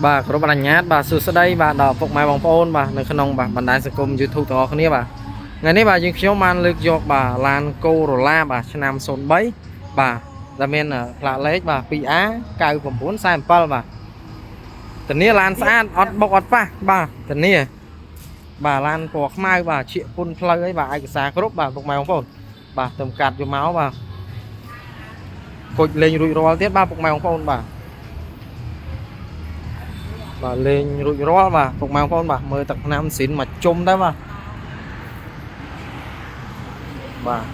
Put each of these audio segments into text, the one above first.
បាទគ្រប់អនុញ្ញាតបាទសួស្តីបាទដល់ពុកម៉ែបងប្អូនបាទនៅក្នុងបាទបណ្ដាញសង្គម YouTube ទាំងអស់គ្នាបាទថ្ងៃនេះបាទយើងខ្ញុំបានលើកយកបាទឡាន Corolla បាទឆ្នាំ03បាទដែលមានផ្លាកលេខបាទ 2A 9947បាទធានាឡានស្អាតអត់បុកអត់ប៉ះបាទធានាបាទឡានពណ៌ខ្មៅបាទឈៀកពុនផ្លូវអីបាទឯកសារគ្រប់បាទពុកម៉ែបងប្អូនបាទទៅកាត់យកមកបាទគុជលេងរួចរាល់ទៀតបាទពុកម៉ែបងប្អូនបាទ បាទលេងរួចរាល់បាទពុកម៉ែបងប្អូនបាទមើលទឹកថ្នាំស៊ីនមកជុំដែរបាទបាទ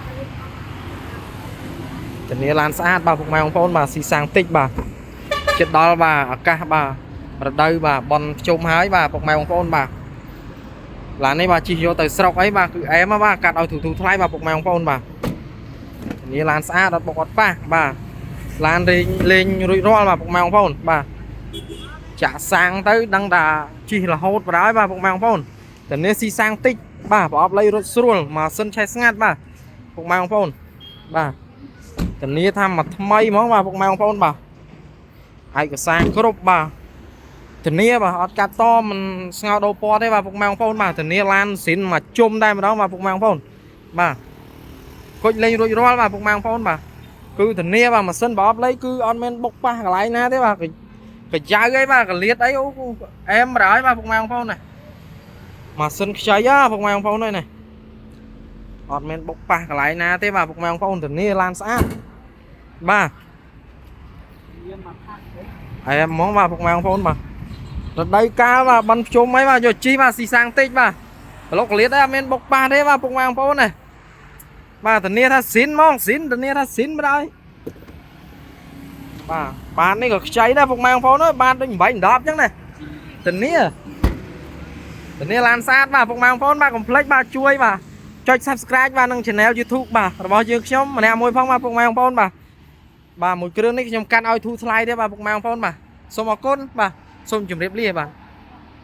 ធានាឡានស្អាតបាទពុកម៉ែបងប្អូនបាទស៊ីសាំងតិចបាទចិត្តដល់បាទឱកាសបាទរដូវបាទបនភ្ជុំហើយបាទពុកម៉ែបងប្អូនបាទឡាននេះបាទជិះយកទៅស្រុកអីបាទគឺអែមបាទកាត់ឲ្យធូរធូរថ្លៃបាទពុកម៉ែបងប្អូនបាទធានាឡានស្អាតអត់បុកអត់ប៉ះបាទឡានលេងលេងរួចរាល់បាទពុកម៉ែបងប្អូនបាទ ចាក់សាំងទៅដឹងថាជិះរហូតបណ្ដោយបាទពុកម៉ែបងប្អូនតែនេះស៊ីសាំងតិចបាទប្រអប់លៃរត់ស្រួលម៉ាស៊ីនឆេះស្ងាត់បាទពុកម៉ែបងប្អូនបាទធានាថាមកថ្មីហ្មងបាទពុកម៉ែបងប្អូនបាទឯកសារគ្រប់បាទធានាបាទអត់កាត់តមិនស្ងោដូរពណ៌ទេបាទពុកម៉ែបងប្អូនបាទធានាឡានស៊ីនមកជុំតែម្ដងបាទពុកម៉ែបងប្អូនបាទគុជលេងរួចរាល់បាទពុកម៉ែបងប្អូនបាទគឺធានាបាទម៉ាស៊ីនប្រអប់លៃគឺអត់មានបុកប៉ះកន្លែងណាទេបាទ កញ្ចៅអីបាទកលៀតអីអូអែមបណ្ដោយបាទពុកម៉ែបងប្អូនណាម៉ាស៊ីនខ្ចីហ៎ពុកម៉ែបងប្អូនអើយណាអត់មានបុកប៉ះកន្លែងណាទេបាទពុកម៉ែបងប្អូនធានាឡានស្អាតបាទអែមហ្មងបាទពុកម៉ែបងប្អូនបាទរដូវកាលបាទបិណ្ឌភ្ជុំអីបាទយកជីបាទស៊ីសាំងតិចបាទប្លុកកលៀតអីអត់មានបុកប៉ះទេបាទពុកម៉ែបងប្អូនណាបាទធានាថាស៊ីនហ្មងស៊ីនធានាថាស៊ីនបណ្ដោយ បាទបាននេះក៏ខ្ចីដែរពុកម៉ែបងប្អូនអើយបានដូច8 10អញ្ចឹងណាធានាធានាឡានស្អាតបាទពុកម៉ែបងប្អូនបាទកុំភ្លេចបាទជួយបាទចុច Subscribe បាទនិង Channel YouTube បាទរបស់យើងខ្ញុំម្នាក់មួយផងបាទពុកម៉ែបងប្អូនបាទបាទមួយគ្រឿងនេះខ្ញុំកាត់ឲ្យធូរថ្លៃទេបាទពុកម៉ែបងប្អូនបាទសូមអរគុណបាទសូមជម្រាបលាបាទ។